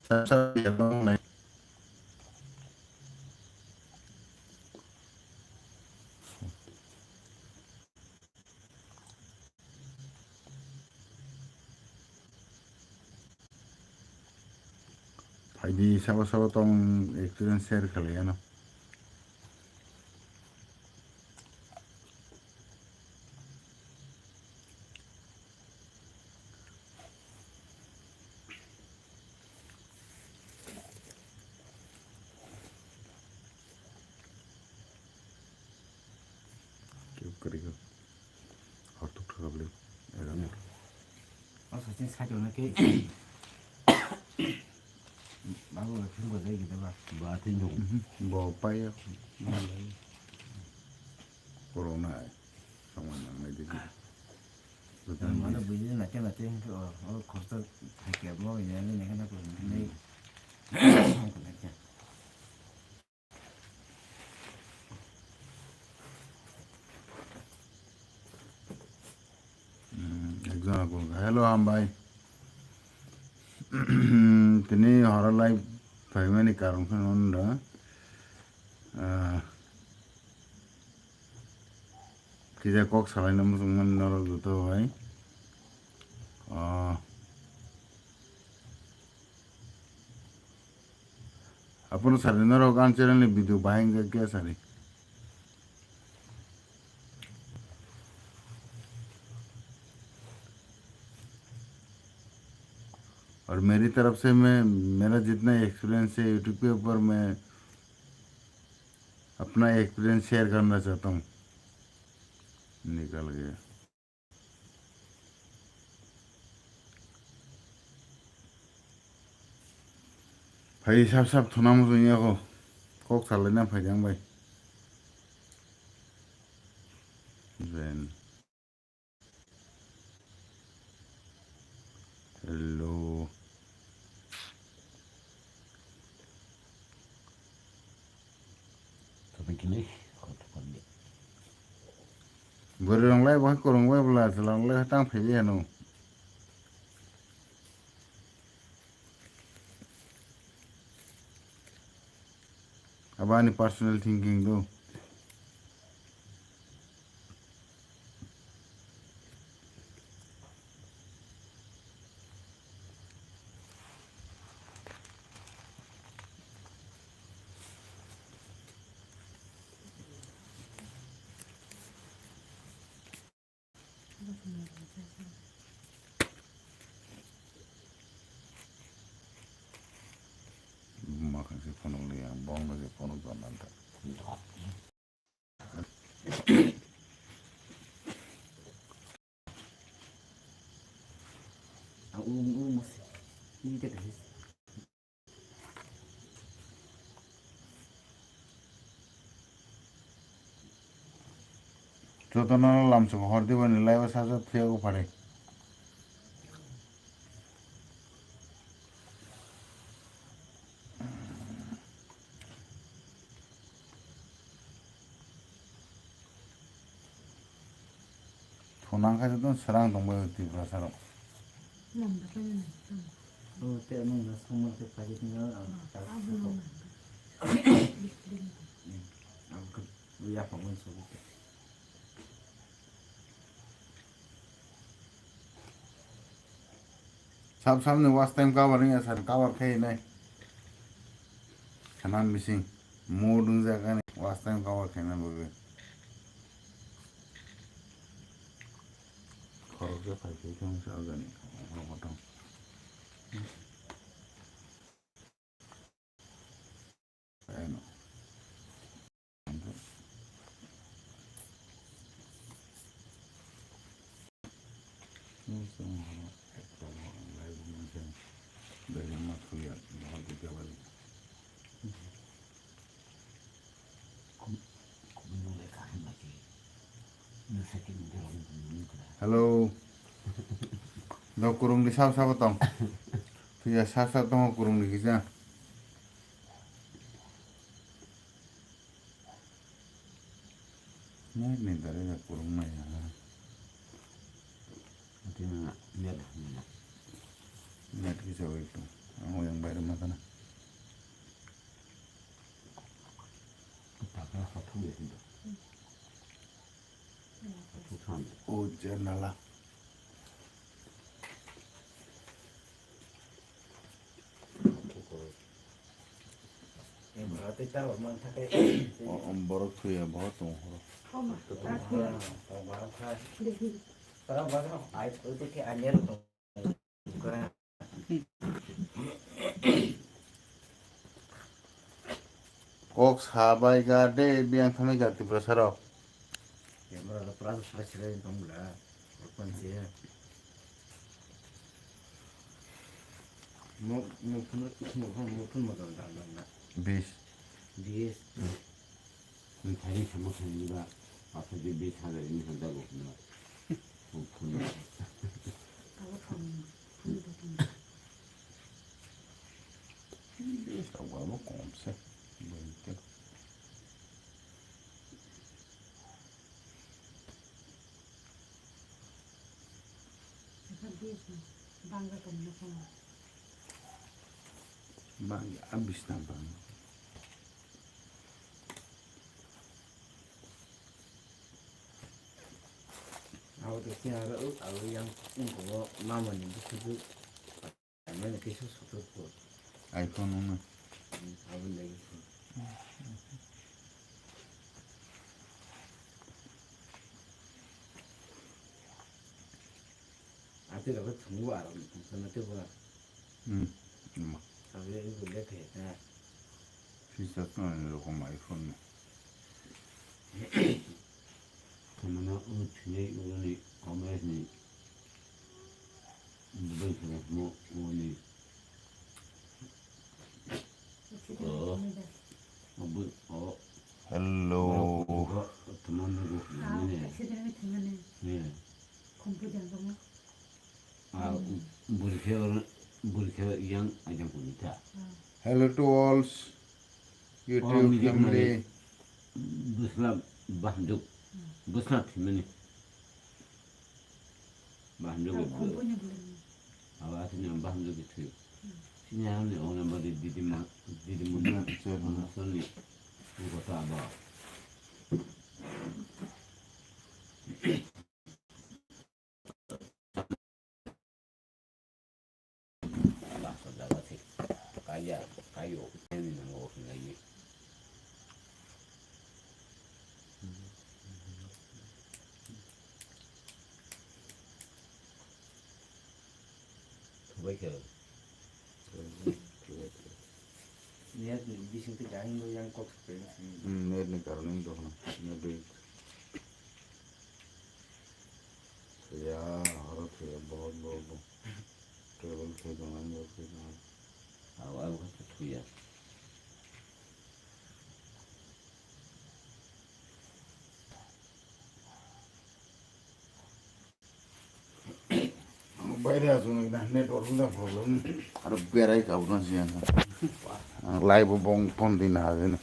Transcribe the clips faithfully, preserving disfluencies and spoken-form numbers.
Phaidi sabo sabo tong experience share khalai ano. Kebo kwrwi kha. Hor tuk thaka bwlwi. Era. O sachin side-o na khe. Babu, phim bo jai gida ba. Ba, thin jong. Mhm. Bo paiya. Corona ai. Samung nangnai de. Mane buji na khe na khe, o, o khorsa thai khe mo ya ni na khe na ko ni. Hmm, ekjon ako. Hello, hambai. Tini horo live phaimani karon khe nono da. Ah, kisa kok salaina muchungmani norok joto bai. Ah, Apono sari norok ang channel ni video bahai wngkha khe sari. और मेरी तरफ से मैं, मेरा जितना एक्सपीरियंस है YouTube के ऊपर, मैं अपना एक्सपीरियंस शेयर करना चाहता हूँ। निकल गया। Phai sap sap thuna muchung yako. Kok salai na phai jang bai. Zen. Hello. Bwrwi rong lai bo korong bai bwla chwla rong lai tang phai ya no. Abo ani personal thinking do. Makhan se phone liya, bong se phone ko nanta. Jotono lamsok hor diboni laibo saja thuyago pare. Phunang khe joto srang tongbai Tiprasa rok. Nang da kaya nang tong. Oh, te nang da sumar te pagi tinggal. Ah, ah, abo nang da. Hmm. Abo khe ya phamun sobo. Sab samni watch time cover wngya sir, cover khe nai. Khana bising mood wngjak ani watch time cover khe nai bagwi. Khoroksa phai khe khe wngsa jani khoroksa motom. Ano. Hello. Do kurung di sab sabo tong. Tuya sab sab tong kurung di kisa. Net ni dare da kurung na ya. Ati na net na. Net kisa wai ko. Ang yang bai rwma gana. Taka hathang ya hinda. Hathang. O je nala. O, o, borok thuya, borok tong horo. Kok sabai ga de, biyang thamai ga Tiprasa rok. Camera lo pura sara sara tong bla. Mo, mo phone, mo phone, mo phone mo dal dal dal na. Bis. Bis. Ni thani samo thani ba, apa di bis hajar ini hajar lo na. Mo phone. Abo phone, phone button. Bis tak ba mo kom se. Bonito. Bang ya, abis na bang. Abo to sini ada, oh, abo yang, yang kau nama ni buku tu. Ano ni kisa sotot ko. iPhone ono. Hmm, aboni lagi. Ate rok thungo aro ni thangsa na te bora. Hmm. Ama. Sabe ni bole khe ta. Features no ni rokom iPhone no. Kamana o thunai o ni kamai ni. Bai khe mo o ni. Oh. Hello. Hello to all YouTube family. Bwsla bahanjuk. Bwsla thwimani. Bahanjuk. Abo aswkni ang bahanjuk khe thwi. Sini ang ni owner body didi ma, didi muna. Sir, Arunachalni. Gota abo. Baksa jaga se kaya, kayo, ani nango hinai. Thubai khe. Net ni bising twi kaham bo yang kok se. Hmm, net ni karon wng tong kha. Net bai. Thuya, oro thuya, bo, bo, bo. Travel khe tongo, ani bo khe tongo. Abo, abo khe thuya. Baire aswk nang na, network wngna problem. Aro berai kabuna siya. Ang live bong phone din hajeni.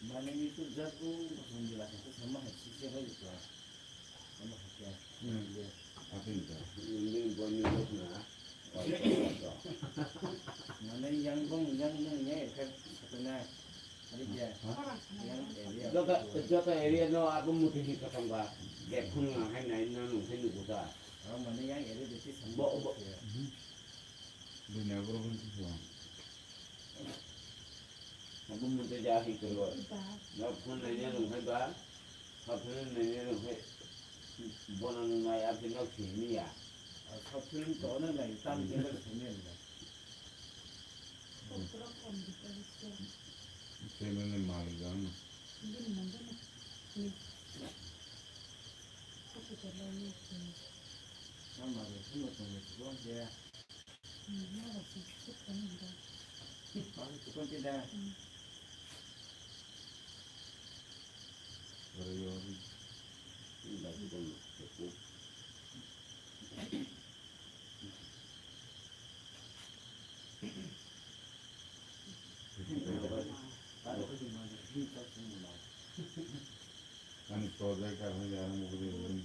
Mane ni tu jago, bosong jila khe sama hai sisi hai jila. Sama hai kya. Hmm. Apa itu? Ini buat ni buat na. Mane yang bong, yang, yang, yang, kan, satu na. Joto, joto area no abo muti ni kosong ba. Gate phung na hai nai no nung sai nugo ta. Bo, bo. Dunia guru pun sih. Abo muti ja hi kero. No phung nai no nung sai ba. Phung nai no nung sai. Bono nung nai abo no simi ya. Phung to na nai tam je ba simi ya. Channel ni malik ang. Ani project ang hwnwi ano mukudi ring.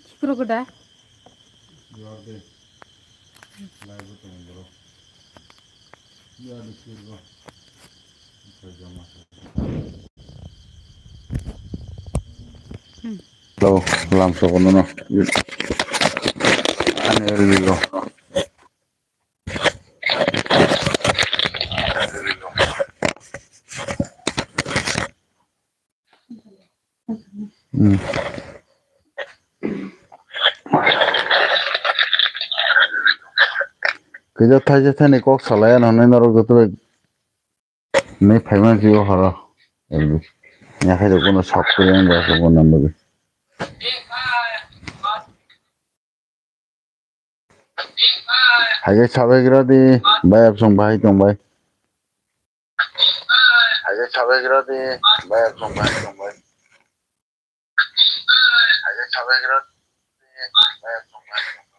Sipro goda. Yordi. Live tong bro. Yordi sirgo. Pajama. Hello, lam sokono no. Ani video. Hmm. Kisa thaisa thani kok salai ano hinwi norok joto bai. Hinwi phaima jibo horo. Elbi. Yakhai rok bono sok khe yang ba khe bono nangwi. Hai khe sabai gra di, bai absong bahai tong bai. Hai khe sabai gra di, bai absong bahai tong bai. Hai khe sabai gra di, bai absong bahai tong bai.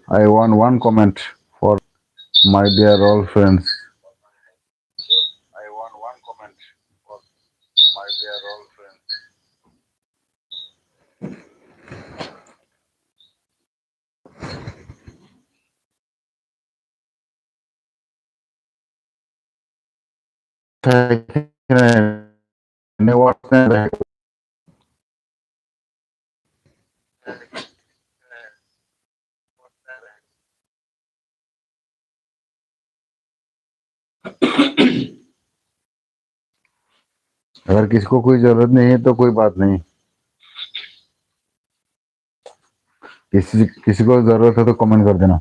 I want one comment for my dear all friends. I want one comment for my dear all friends. अगर किसी को कोई जरूरत नहीं है तो कोई बात नहीं, किसी किसी को जरूरत है तो कमेंट कर देना।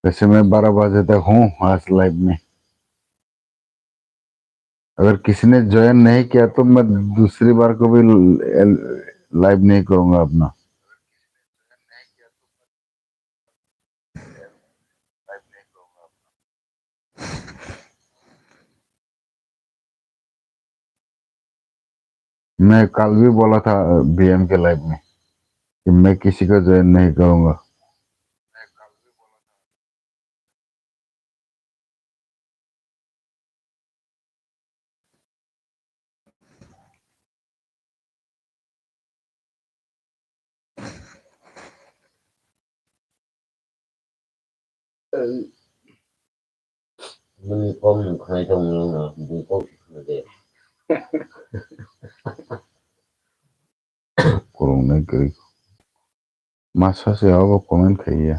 वैसे मैं बारह बजे तक हूँ आज लाइव में। अगर किसी ने ज्वाइन नहीं किया तो मैं दूसरी बार को भी लाइव नहीं करूँगा अपना। मैं कल भी बोला था बीएम के लाइव में कि मैं किसी को ज्वाइन नहीं करूँगा। Bini kok ni khwnai tong nung no, bini kok Kwrwngni kwrwi. Masa se abo comment khaiya.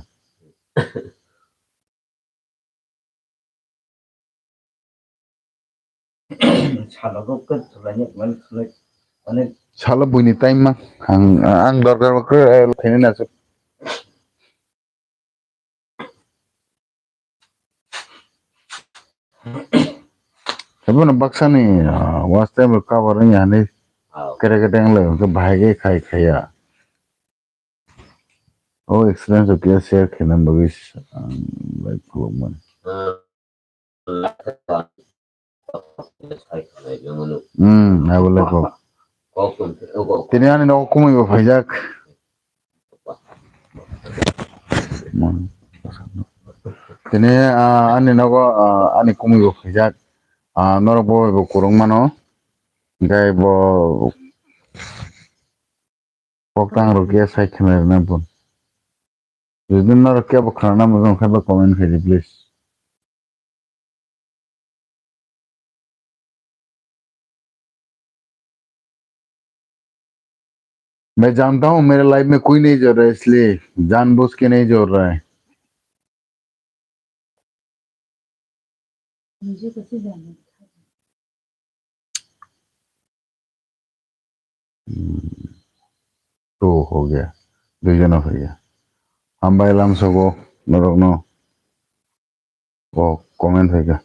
Salo buini time ma. Ang, ang dorkar khe, eh, khainai nasuk. Haiphano baksani, ah, watch time rok cover wngya hinwi kere kere wng lai, hwnkhe bahai khe khai khaiya. O experience rok khe share khaina bagwi ang lai khulukmani. Hmm, abo lai kok. Tini ani nogo kumui bo phaijak. Tini, ah, ani nogo, ah, ani kumui bo phaijak. Ah, norok bo bai bo kwrwng mano. Hwnkhe bo kok tang rok ya sai khna rwna bun. Jodi norok kebo khna muchung khe bo comment khaidi, please. मैं जानता हूँ मेरे लाइफ में कोई नहीं जो रहा है, इसलिए जानबूझ के नहीं जो रहा है। Hmm. To ho gaya. Dui jona hoiya. Hambai lamsogo norokno. O comment hoiga.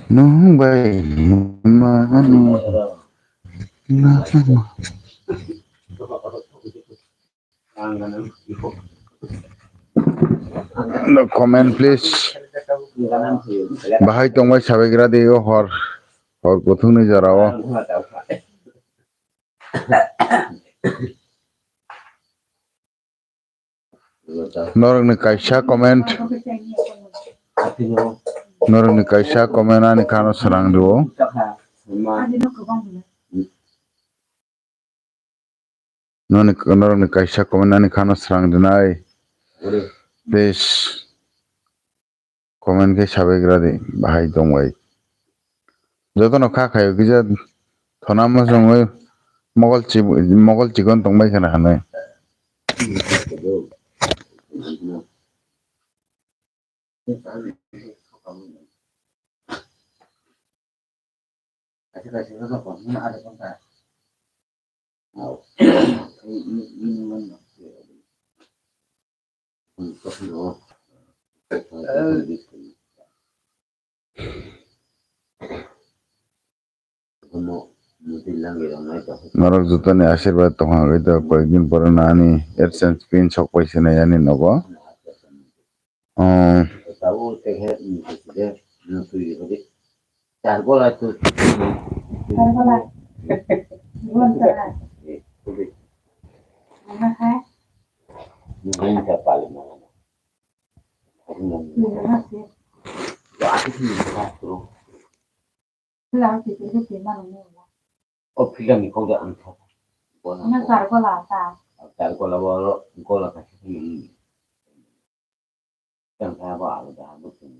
Nwng bai mano. No comment, please. Bahai tongbai sabaikra di o hor, hor kuthungni jorao. Norokni kaisa comment, norokni kaisa comment ani khano srang dio. Noni, norokni kaisa comment ani khano srang dinai. Please comment khe sabaikra di, bahai tongbai. Jotono kha khaio kisa thona mosongwi mogol chi-, mogol chikon tongbai khana hanwi. Norok jotoni asirwad tongkha hwnkhe to koyekdin pore no ani AdSense pin sok pai se nai ani nogo. Oh. Char gola tu. Char gola. Gonta. Mama hai. Mama hai. O philter ni kok de ang thok. Char gola ta. Char gola bo gola ta. Tang kha bo alada bo chwng.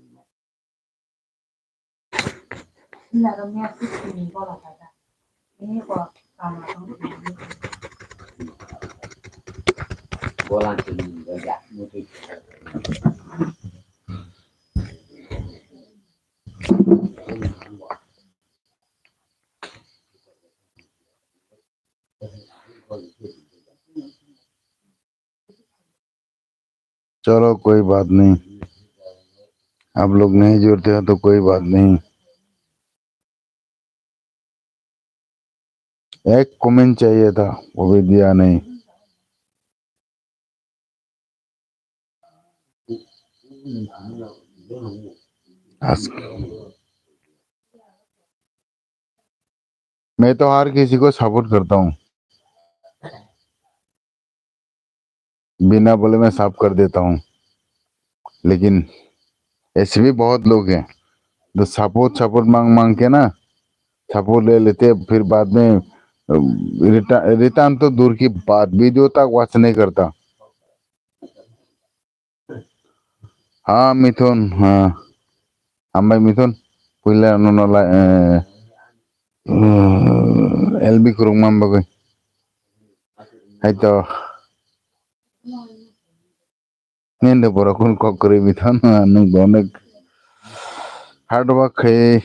Sila rok mia sik sini bola kada. Ini ko kama tong sini. Bola chwng ya mutu. चलो कोई बात नहीं, आप लोग नहीं जुड़ते हो तो कोई बात नहीं। एक कमेंट चाहिए था, वो भी दिया नहीं। आज मैं तो हर किसी को सपोर्ट करता हूँ, बिना बोले मैं साफ कर देता हूँ, लेकिन ऐसे भी बहुत लोग हैं तो सपोर्ट सपोर्ट मांग मांग के ना सपोर्ट ले लेते, फिर बाद में रिटर्न रिटर्न तो दूर की बात, वीडियो तक वॉच नहीं करता। Ha, Mithun, ha. Hambai Mithun. Puila nono lai, eh, L B khurung man bagwi. Hai to. Nini borok kun kok kwrwi Mithun, nwng bo onek hard work khai,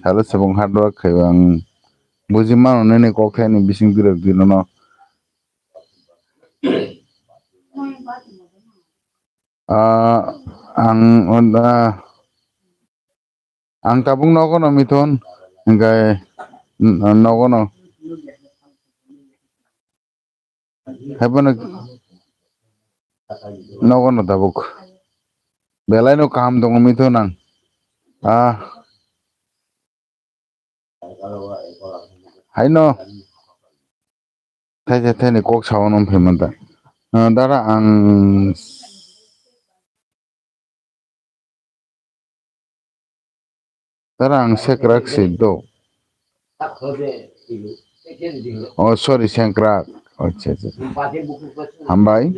salo subung hard work khai ang buji mano nini kok thani bising twirok di nono. Ah, ang, ah, ang tabuk nogo no Mithun, hingke, n-, nogo no. Haiphano nogo no tabuk. Belai no kaham tongo Mithun ang. Ah. Haino. Thaisa thaini kok sao no phai manta. Ah, dara ang Tara ang sekrak se do. Oh, sorry, sengkrak. Acha, acha. Hambai.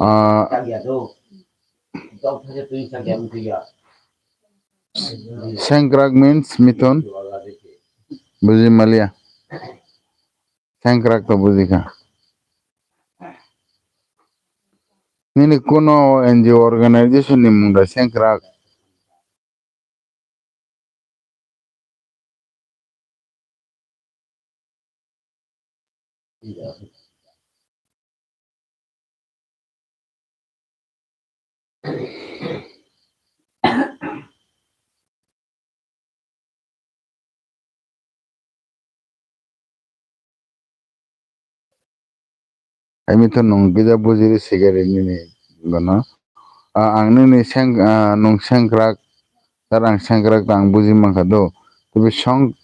Ah, sengkrak means Mithun. Buji maliya. Sengkrak to buji kha. Nini kuno N G O organization ni mung da sengkrak. Hai Mithun nwng kisa bujiri sigari nini gana. Ah, ang nini seng, ah, nwng sengkrak, tar ang sengkrak ta ang buji mankha do. Tei song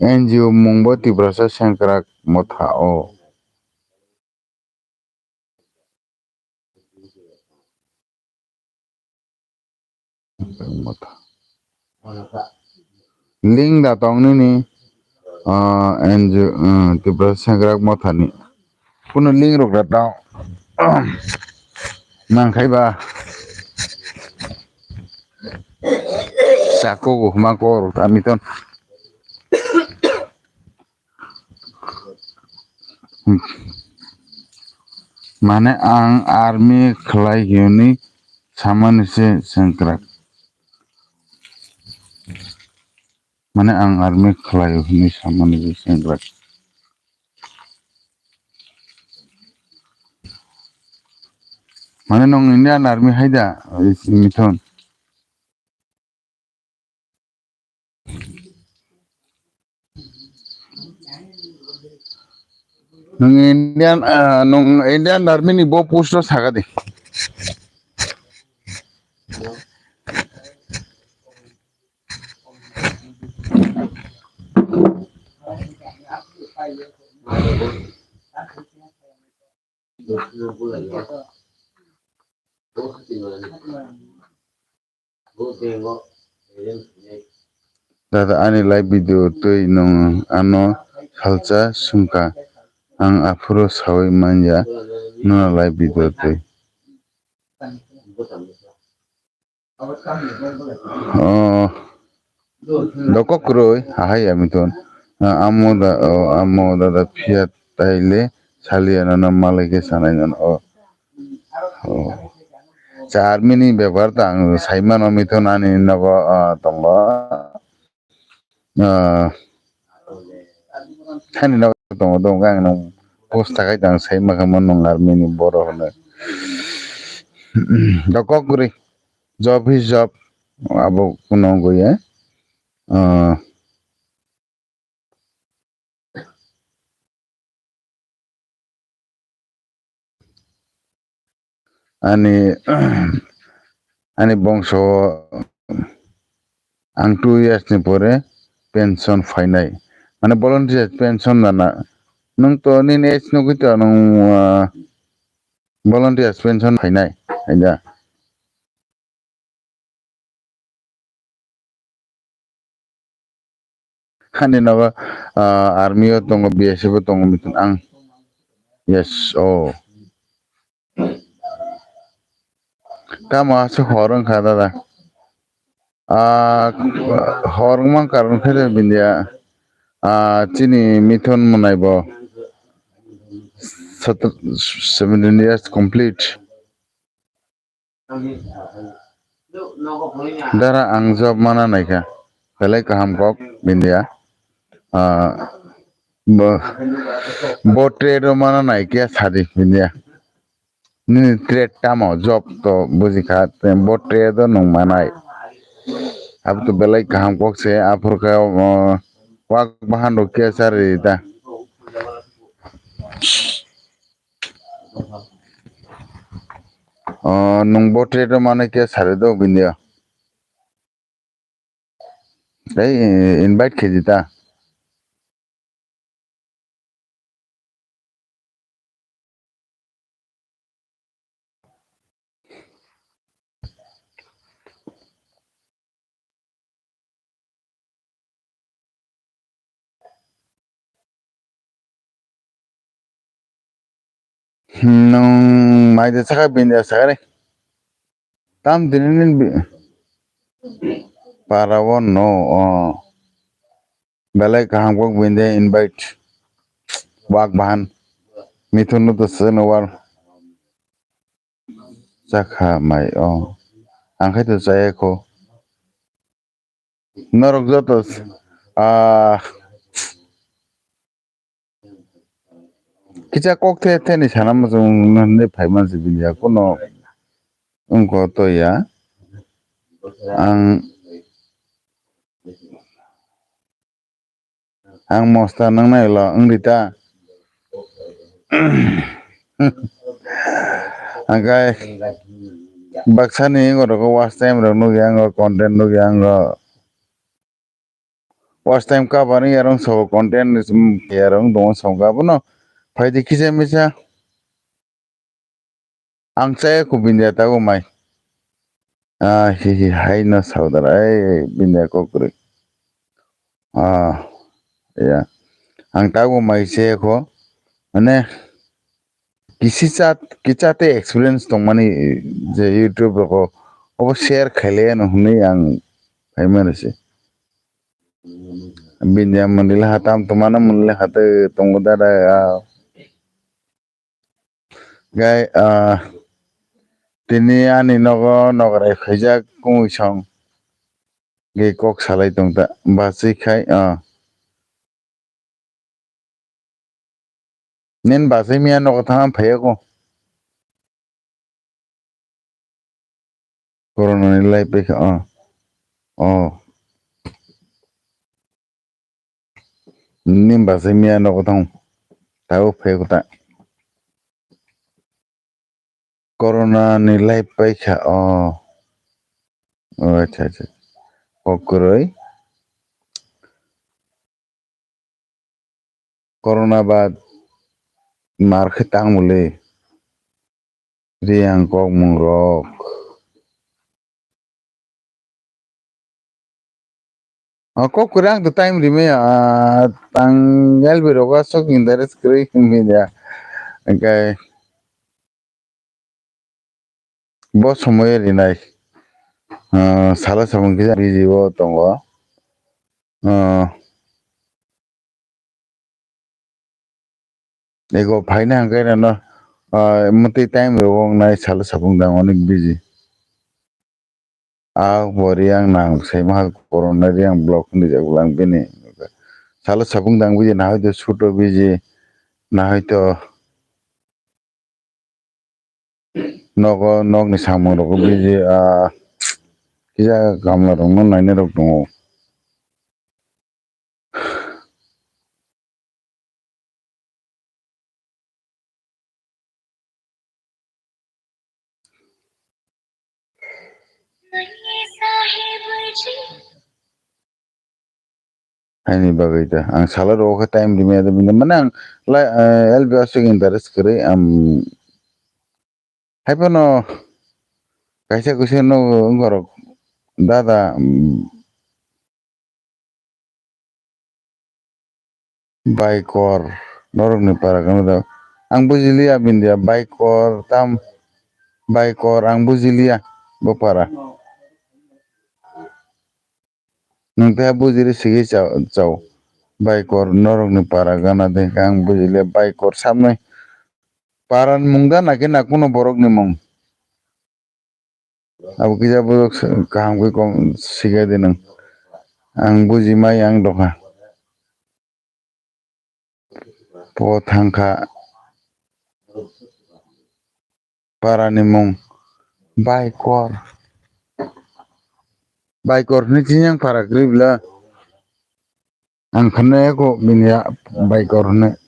N G O mung bo Tiprasa sengkrak motha o. Link da tong nini, ah, N G O, ah, Tiprasa sengkrak motha ni. Kuno link rok da tong. Nang khai ba. Sako go ma ko rok ta Mithun. Mane ang army khlai hwnwi samani se sengkrak. Mane ang army khlai hwnwi samani se sengkrak. Mane nwng Indian army hai da, Mithun? Nwng Indian, ah, nwng Indian Army ni bo post no saka di. Dada, ani live video twi nwng ano salsa sumkha, ang aphuru saui manya nono live video twi. Oh, dokok kwrwi, ahai ya Mithun. Ah, amo da, oh, amo dada phiya taile saliya nono malai khe sanai nono. Oh. Oh. Cha army ni bepar ta ang sai mano Mithun ani nogo, ah, tongo. Ah, thani nogo tongo, tongo ang nung post takai ta ang sai makha mo nung army ni borok hwnwi. Dokok kwrwi. Job hi job, abo kuno wngwi, eh? Ah, ani, ani bongso ang two years ni pore pension phainai. Mane volunteer pension nana. Nwng to nini age nugwi to nwng, ah, volunteer pension phainai. Haida. Ani nogo, ah, army o tongo, B S F o tongo, Mithun ang. Yes, oh. Tamo aswk hor wngkha dada? Ah, hor wngma karon khe de Bindia, ah, chini Mithun mwnai bo sat-, seventeen years complete. Dara ang job mana naikha, belai kaham kok Bindia. Ah, bo, bo trade o mana naikhe sadi Bindia. Nini trade tamo, job to buji kha, bo trade o nwng manai. Abo to belai kaham kok se, aphuru khe, o, wak bahan rok khe charwi ta. O, nwng bo trade o manai khe sari do bini o. Tei invite khe di ta. Nwng mai de saka bini de saka re. Tam tini ni bi-, para o no, o. Belai kaham kok bini de invite. Wak bahan. Mithun no to seno war. Chakha mai o. Ang khai to chaya kho. Norok joto s-, ah, kisa kok the, the ni sana muchung hinwi phai man se bini ya, kuno wngkha to ya. Ang, ang mosta nang nai lo wng di ta. Ang kai baksa ni wngkha rok watch time rok nugya, ang content nugya, ang Watch time cover ni yarong so content ni yarong dongo songka abono phaidi kisa misa ang chaya kho bini ya tago mai. Ah, hi, hi, hai no saudara, ai, bini ya kok kwrwi. Ah, ya. Ang tago mai chaya kho. Mane, Kisi chat, kicha tei experience tongmani je YouTube roko obo share khaile ano hwnwi ang phaimani se. Bini ya mwnwi le hatam tongmano mwnwi le hate tongo dada, ah. Gai, ah, tini ani nogo nograi khaijak kungwi song. Ge kok salai tong ta, bachwi khai, ah. Nin bachwi miya nogo thang phaiya ko. Corona ni lai paikha, ah. Oh. Nin bachwi miya nogo thang. Tabo phaiya ko ta. Corona ni lai paikha, oh. Oh, acha, acha. Kok kwrwi. Corona ba mar khe tang muli. Riyang kok mung rok. O kok kwrwi ang to time rimaya, ah, tang L B rogo aswk interest kwrwi wngmani ya. Hwnkhe bo somoyo rinai, ah, salo sabung kisa busy o tongo. Ah, Ego phaina hwnkhe rano, ah, mwtwi time rok wngnai salo sabung dang onek busy. Ah, bo riyang nang sai maha corona riyang block hinwi jak lang bini. Salo sabung dang busy na hoito shoot o busy na hoito nogo, nokni samung rogo busy, ah, kisa gamla rokno nainai rok tongo. Haini bagwi da ang salo rw khe time rimaya da bini mane ang lai, eh, L B aswk interest kwrwi, am, haiphano kaisa kuisa no wngorok dada, mm, Baikor, norokni para gana da. Ang bujiliya bini ya, baikor, tam, baikor, ang bujiliya. Bo para. Nwng tei bujiri sigwi chao, chao. Baikor norokni para gana de hwnkhe ang bujile baikor samnai. Para ni mung da na khe na kuno borok ni mung. Abo kisa borok kaham khe kom siga de nwng. Ang buji mai ang dokha. Po thangkha. Para ni mung. Baikor. Baikor hwnwi chini yang para kwrwi bla. Ang khana eko bini ya baikor hwnwi.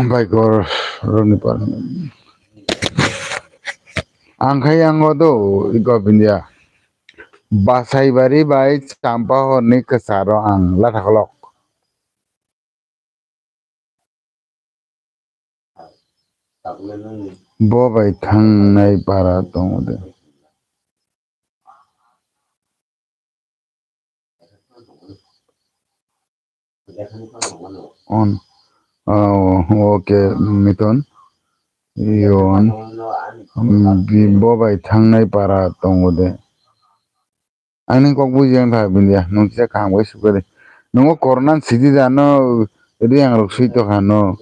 Baikor roni para. Ang khai yang o do iko bini ya. Basaibari bai Champahor ni kwcharo ang latha kolok. Bo bai thangnai para tongo de. On. Oh, okay, Miton. Yon. Bo bai thangnai para tongo de. Ani kok buji ang tha bini ya, nwng kisa kaham khe sukha di. Nwng o corona ni sidi da no, ri ang rok sui tokha no.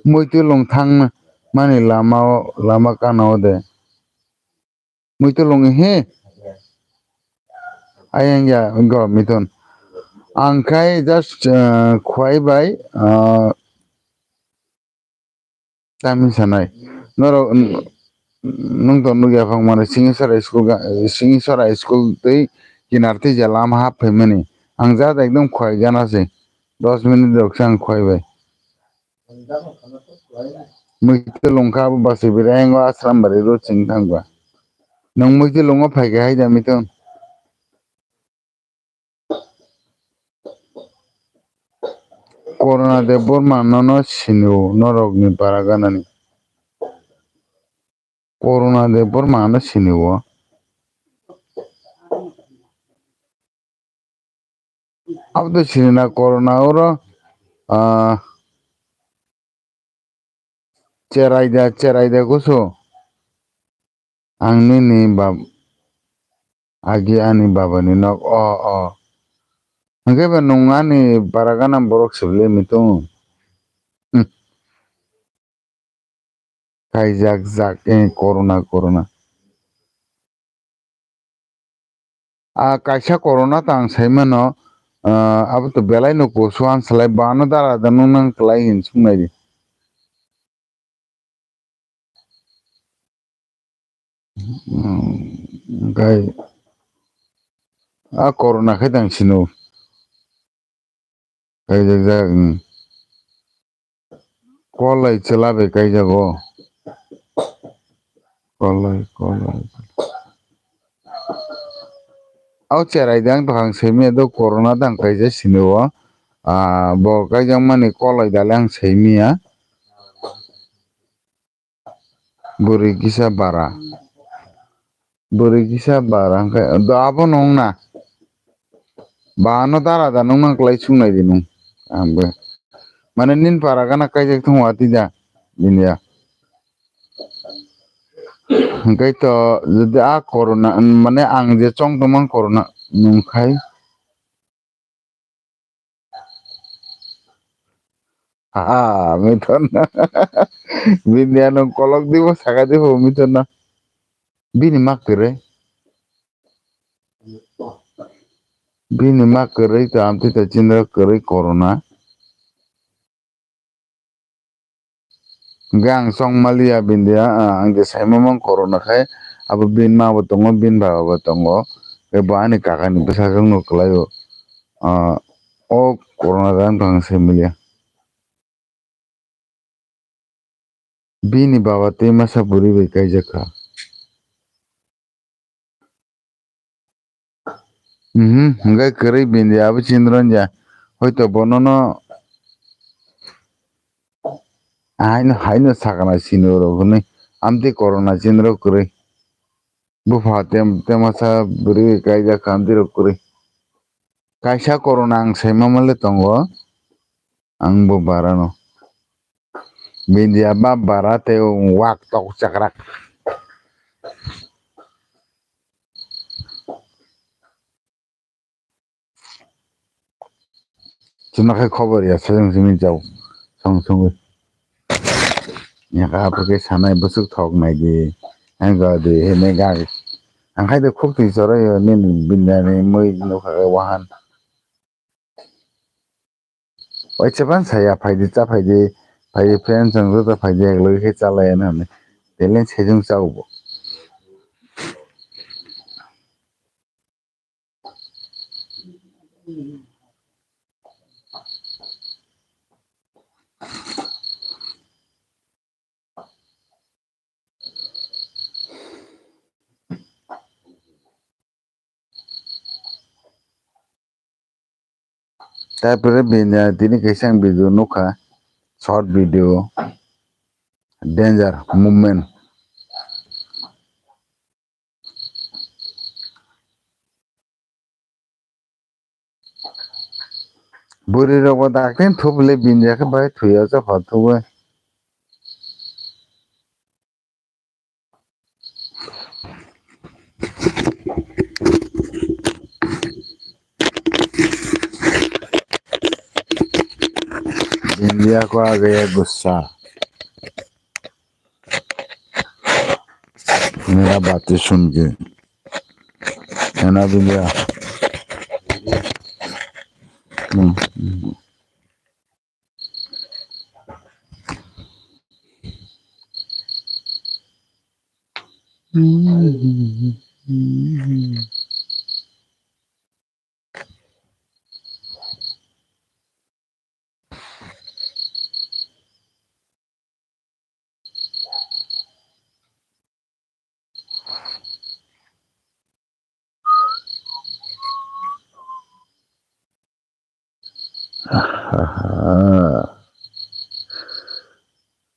Muitu lung thang mani lama o, lama kana o de. Muitu lung he. Ayang ya, go Miton. Ang khai just, uh, khwai bai, uh, Tamni sanai. Norok n-, nwng to nukya phang mano, Singisora school ga-, Singisora school tei kinar tei je lama hap phaimani. Ang jat ekdom khwai gana se. Dos minute rok se ang khwai bai. Muitu lungkha abo basi birai ngo asram bari ro ching thangba. Nwng muitu lungo phaikha hai da Miton. Corona de Burma nono sinio norokni para ganani. Corona de Burma no sinio. Abo to sinina corona oro, ah, cherai da, cherai da kusu. Ang nini bab-, agi ani babani nok, o, o. Hwnkhe ba nwng ani para gana borok se bwlai mitung. Hmm. Kaijak jak, eh, corona, corona. A kaisa corona ta ang sai mano, ah, abo to belai no kusu ang salai bano dara da nung nang klai hin sung nai di. Hmm, gai a corona khe tang sino. Kaijak jak, hmm. Kolai chwla bai kaijago. Kolai, kolai. Au cherai dang to hang semi do corona dang kaija sini o. Ah, bo kaijak mani kolai dale ang semi ya. Bwrwi kisa bara. Bwrwi kisa bara hwnkhe do abono wngna. Ba ano dara da nung nang klai chungnai di nung. Ang bo. Mane nin para gana kaijak thung watwi da. Bini ya. Hwnkhe to jodi a corona, mane ang je chong tongmang corona nung khai. Ah, Mithun. Bini ano kolok dibo, saka dibo, Mithun no. Bini ma kwrwi. Bini ma kwrwi to amtwi to chindro kwrwi corona. Hwnkhe ang chong maliya bini, ah, ang je saimamang corona khai, abo bini ma bo tongo, bini baba bo tongo, tei bo ani kakani bwsajwkno kwlaio. Ah, o corona da wngkha ang sai maliya. Bini baba tei masa bwrwi bai kaijak kha. Mhm, hwnkhe kwrwi bini abo chindron ya. Hoito bonono haino, haino sakna sini rok hwnwi. Amtwi corona chindro kwrwi. Bupha tem-, temasa bwrwi kaijak kha amtwi rok kwrwi. Kaisa corona ang sai mamale tongo. Ang bo barano. Bini ya ba bara tei wak tok chakrak. Chwngno khai khobor ya, sajwng simi jao. Song songwi. Yaka apor khe sanai bwswk thok nai di. Ang ga di, hene ga. Ang khai de khuk twi choro yo, nini bindani mui nukha khe wahan. Waisa ban saya, phaidi cha phaidi, phaidi friends ang joto phaidi, ek logi khe chalai ano hinwi. Tele sejong chao bo. Tarpore bini tini kaisa ang video nukha, short video, danger movement. Bwrwi rok bo dakti thup le bini khe bai thwi o cha pha thuwi. India ko aa gaya gussa. Mera baat sun ke. Hai na, India? Hmm, hmm.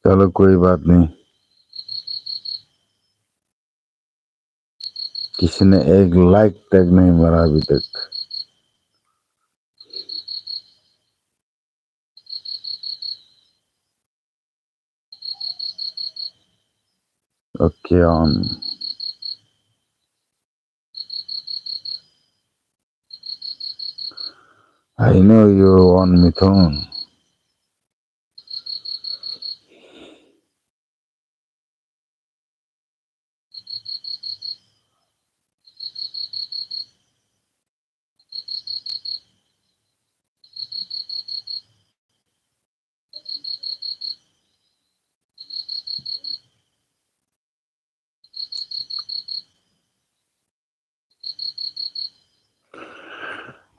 Chalo, koi baat nahi. Kisi ne ek lakh tak nahi mara abhi tak. Okay, on. I know you want me to on.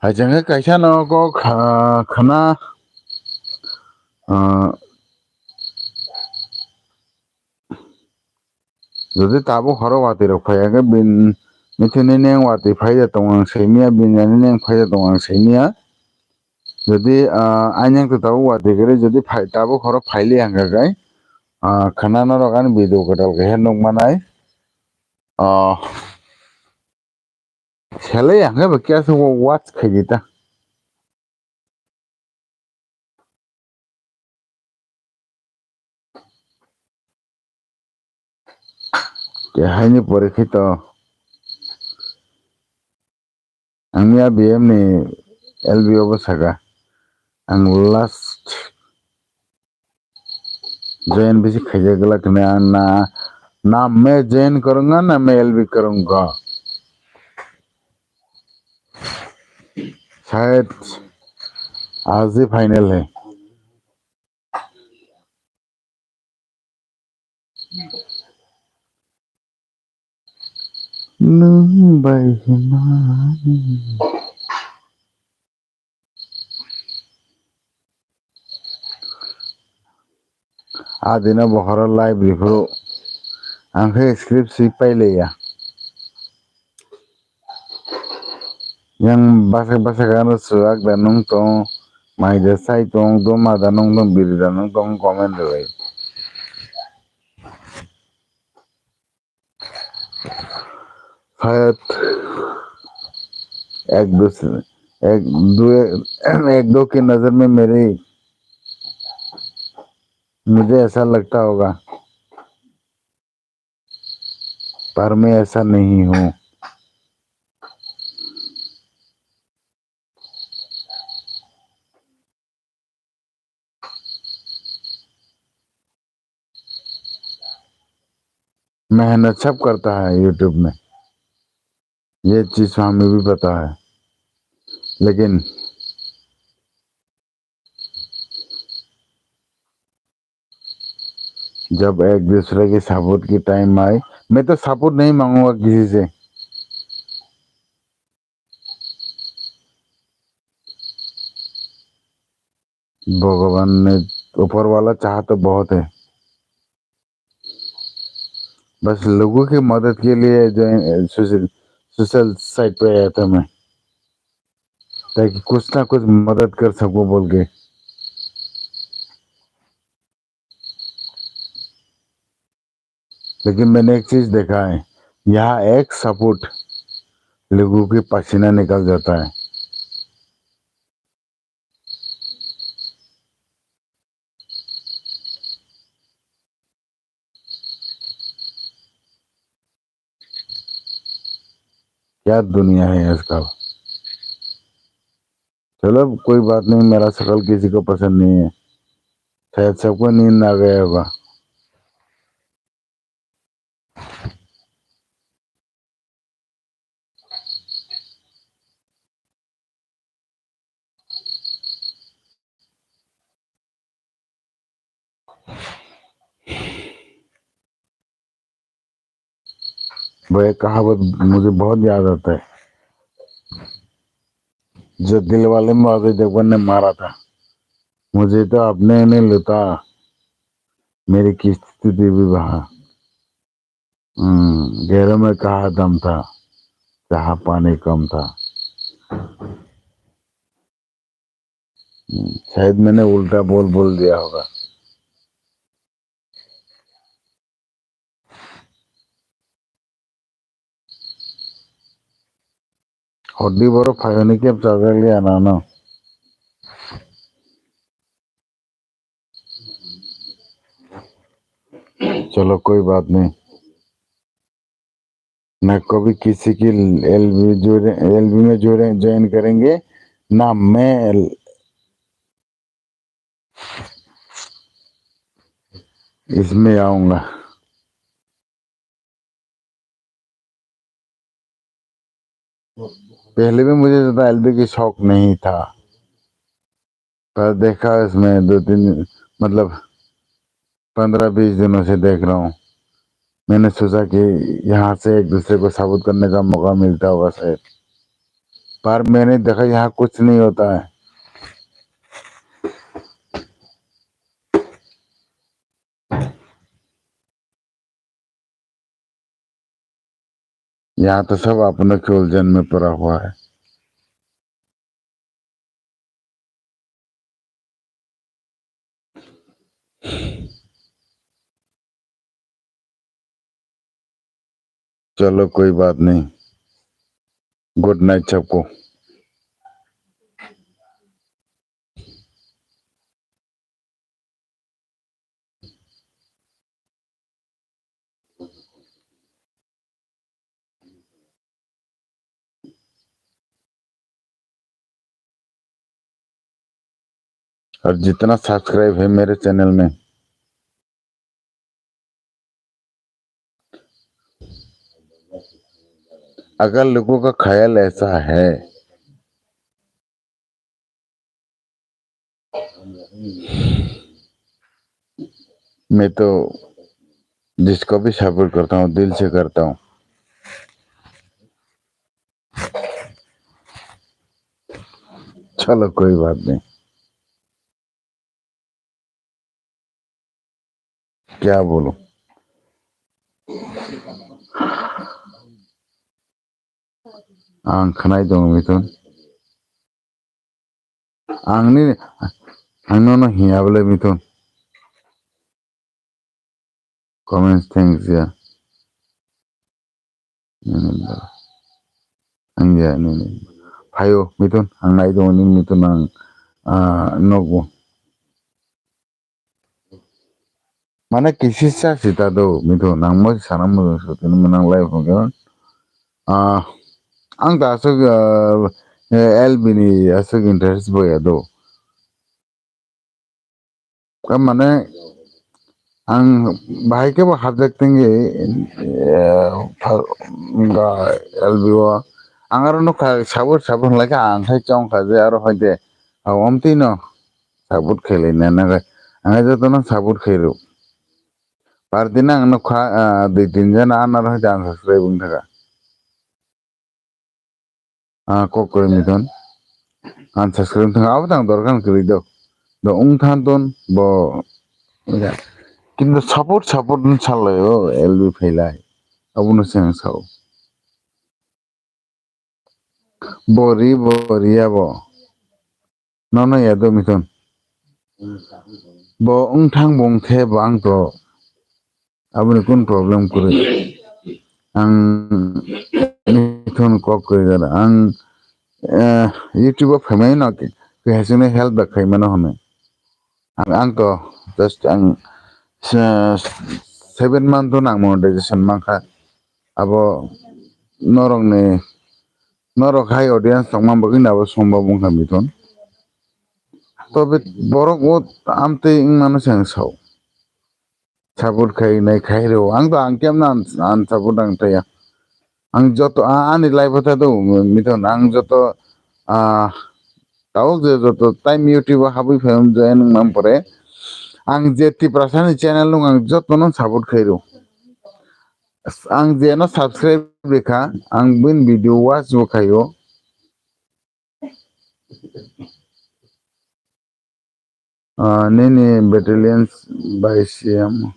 Hai chwng khe kaisa no kok kha-, khna, ah, jodi tabuk horo watwi rok phai ya khe bin mithuni neng watwi phai ya tong ang saimya, bin ani neng phai ya tong ang saimya. Jodi, ah, aineng to tabuk watwi kwrwi jodi phai, tabuk horo phai li ang kha khe, ah, khna norok ani video kwtal khe nukmanai. Ah, Selai ang khe bo kya se watch khaidi ta. Kehaini pore khe to ang miya B M ni L B o bwsaka ang last join bisi khaijak glak hwnwi ang na, na me join karwnga na me L B karwnga. Shayad aaj hi final hai. Nwng bai hwnmani. Adina bokhoro live riphu. Ang khe script swi pailaiya. Yang bwswk bwswk ano swk da nung tong, mai da sai tong, doma da nung tong, biri da nung tong, comment rwlai. शायद एक दो से, एक दो, एक दो की नजर में मेरी, मुझे ऐसा लगता होगा। पर मैं ऐसा नहीं हूँ। मेहनत सब करता है YouTube में, ये चीज हमें भी पता है, लेकिन जब एक दूसरे की सपोर्ट की टाइम आए, मैं तो सपोर्ट नहीं मांगूंगा किसी से। भगवान ने, ऊपर वाला चाहा तो बहुत है, बस लोगों की मदद के लिए जो सोशल, सोशल साइट पे आया था मैं, ताकि कुछ ना कुछ मदद कर सकूं बोल के। लेकिन मैंने एक चीज देखा है, यहाँ एक सपोर्ट लोगों की पसीना निकल जाता है। क्या दुनिया है आजकल। चलो, कोई बात नहीं, मेरा शक्ल किसी को पसंद नहीं है, शायद सबको नींद आ गया होगा। वो एक कहावत मुझे बहुत याद आता है, जो दिल वाले में अजय देवगन ने मारा था, मुझे तो अपने ने लुटा, मेरी किस्ती भी बहा। हम्म, गैरों में कहा दम था, जहाँ पानी कम था। हम्म, शायद मैंने उल्टा बोल बोल दिया होगा। Hodi boro phai hwnwi khe bwchajak liya nano. चलो कोई बात नहीं, मैं कभी किसी की एलबी जो एलबी में जो ज्वाइन करेंगे ना, मैं इसमें आऊंगा। पहले भी मुझे ज़्यादा एलबी की शौक नहीं था, पर देखा इसमें दो तीन, मतलब, पन्द्रह बीस दिनों से देख रहा हूँ। मैंने सोचा कि यहाँ से एक दूसरे को साबित करने का मौका मिलता होगा शायद, पर मैंने देखा यहाँ कुछ नहीं होता है। यहाँ तो सब अपनों के उलझन में पड़ा हुआ है। चलो कोई बात नहीं, गुड नाइट सबको। और जितना सब्सक्राइब है मेरे चैनल में, अगर लोगों का ख्याल ऐसा है, मैं तो जिसको भी सपोर्ट करता हूँ, दिल से करता हूँ। चलो कोई बात नहीं, क्या बोलूं। Ang khwnai tongo Mithun. Ang ni, ang nono hiya bole Mithun. Comments thanks ya. Nini ba. Ang ya nini. Phaio Mithun, ang nai tongo nini Mithun ang, ah, nokbo. Mane kisi cha si ta do, Mithun, nang mo sana mo so tini mo nang live phone khe. Ah, ang ta aswk, ah, eh, L B ni aswk interest bo ya do. Ka mane ang bahai khe bo hapjak tingwi, eh, pha-, ga L B o ang aro nukha sabur sabur lai kha ang khai chong kha je aro hai de. Awam twi no. Support khailai na nang ang joto no support khairo. Party nang no kha, ah, dui tin jan anar hai unsubscribe wng thaka. Ah, kok kore Mithun. Unsubscribe thaka abo tang dorkar kwrwi do. Do wng than ton bo. Kintu support, support no salai o L B phailai. Abo no se ang sao. Bori, bori abo. Nono ya do Mithun. Bo wng thang bo wng khe bo ang to. Aboni kun problem kwrwi. Ang Mithun kok kwrwi jara. Ang, eh, YouTube o phaimai no khe, khe hasini help da khaimano hwnwi. Ang, ang to just ang se-, seven month o nang monetization mankha. Abo norokni, norok hai audience tongma bagwi abo somba wngkha Mithun. Tobe borok o amtwi wngmano se ang sao. Support khai nai khai rw. Ang to ang kemna unsubscribe ang taya. Ang joto, a-, ani live o ta do, Mithun, ang joto, ah, tabuk je joto time YouTube o habwi phai join wngma pore, ang je Tiprasa ni channel nung ang joto no support khai rw. Ang je no subscribe rikha, ang buini video watch bo khaio. Ah, nini battalions bai C M.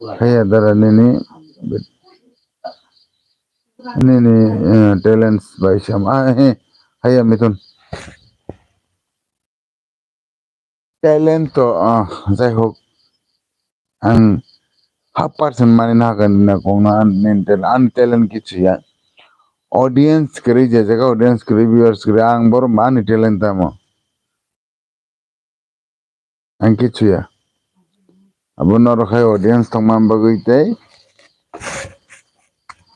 Haya dara nini bat-, nini, eh, talents bai C M. Ah, eh, haya Mithun. Talent to, ah, jai hok. Ang half percent mani na hakan na kong na an, nin tel-, an talent kichu ya. Audience kiri je jaga audience kiri viewers kiri ang bor mani talent tamo. Ang kichu ya. Abo norok hai audience tongma bagwi tei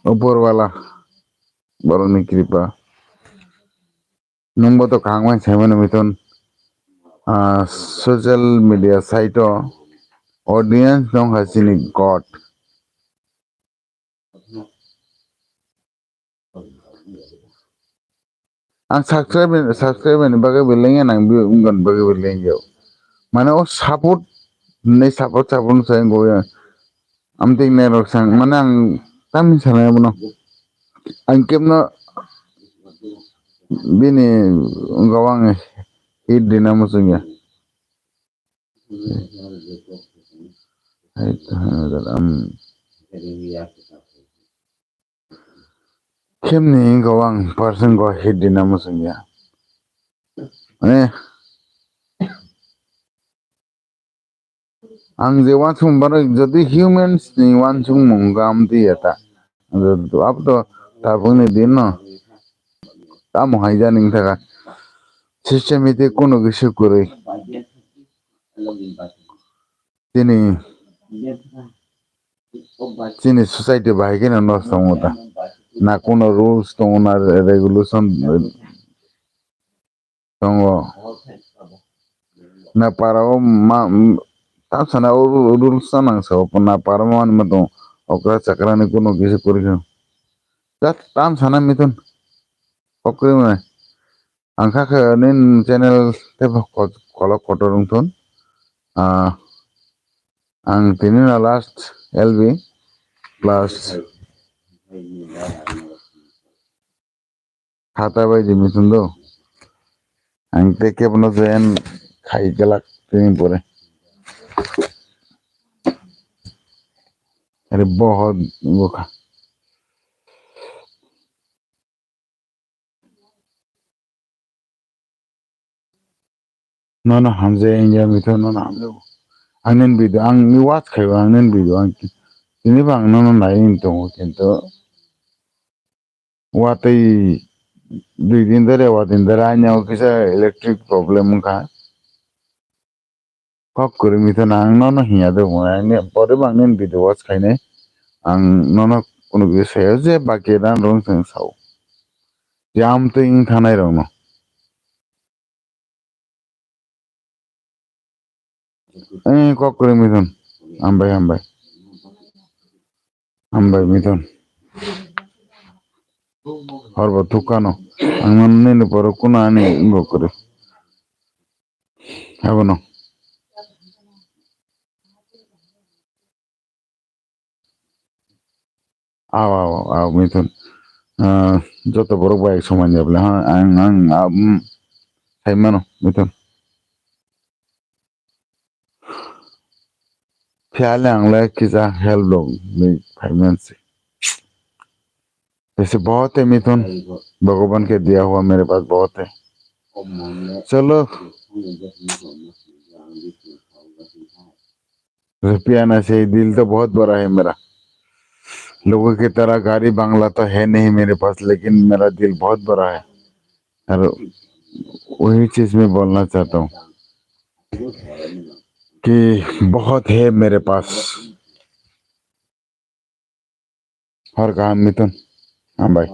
upor wala borokni kripa. Nwng bo to kaham khe saimano Mithun, ah, social media site o audience nong hai chini god. Ang subscribe, subscribe ni bagwi bo lengya nang view wngkha ni bagwi bo lengya. Mane o support ni support support sai go ya. Amtwi nai rok sang mane ang tamni sanai bono. Ang kemno bini gawang hit dina muchungya. Hai to, hai to, um. Kemni gawang person go hit dina muchungya. Mane ang je wansukmung baro jodi humans ni wansukmung gam di eta. Abo to tabukni din no. Tamo hai jani wngkha kha. Systematic kuno kisa kwrwi. Chini, chini society bahai kheno nosto tongo ta. Na kuno rules tongo, na re-, regulation tongo. Na para o ma, m-, tam sana o ru-, rules ta nang sao, na para o manwi ma tongo. Okra chakra ni kuno kisa kwrwi kha. Jat tam sana Mithun. Okrwi mane. Ang kha khe nini channel tei bo ko-, kolok kotor wngthun. Ah, ang tini no last L B plus hata bai di Mithun do. Ang tei kebono join khai glak tini pore. Are bohot bukha. Nono hamjai wngya Mithun, nono hamjai. Ang nini video, ang ni watch khaibo, ang nini video, ang tini bo ang nono nai wng tongo, kintu watwi dui din dore, watwi dore, ani o kisa electric problem wngkha. Kok kwrwi Mithun, ang nono hiya de bo, ang ni pore bang nini video watch khainai. Ang nono kunu kisa sayo je baki ran rung chwng sao. Jam twi wng thanai rokno. Eh, kok kwrwi Mithun. Hambai, hambai. Hambai Mithun. Horbo thukano. Ang nini pore kuno ani ingo kwrwi. Abono. Aw, aw, aw, Mithun. Ah, joto borok bai ek somani ya bole, ha, ang, ang, ah, um, sai mano, Mithun. Phiya le ang le kisa help rok ni phai man se. जैसे बहुत है मिथुन, भगवान के दिया हुआ मेरे पास बहुत है। चलो, रुपया ना सही, दिल तो बहुत बड़ा है मेरा। लोगों की तरह गाड़ी बंगला तो है नहीं मेरे पास, लेकिन मेरा दिल बहुत बड़ा है। और वही चीज मैं बोलना चाहता हूँ कि बहुत है मेरे पास। Hor kaham Mithun. Hambai.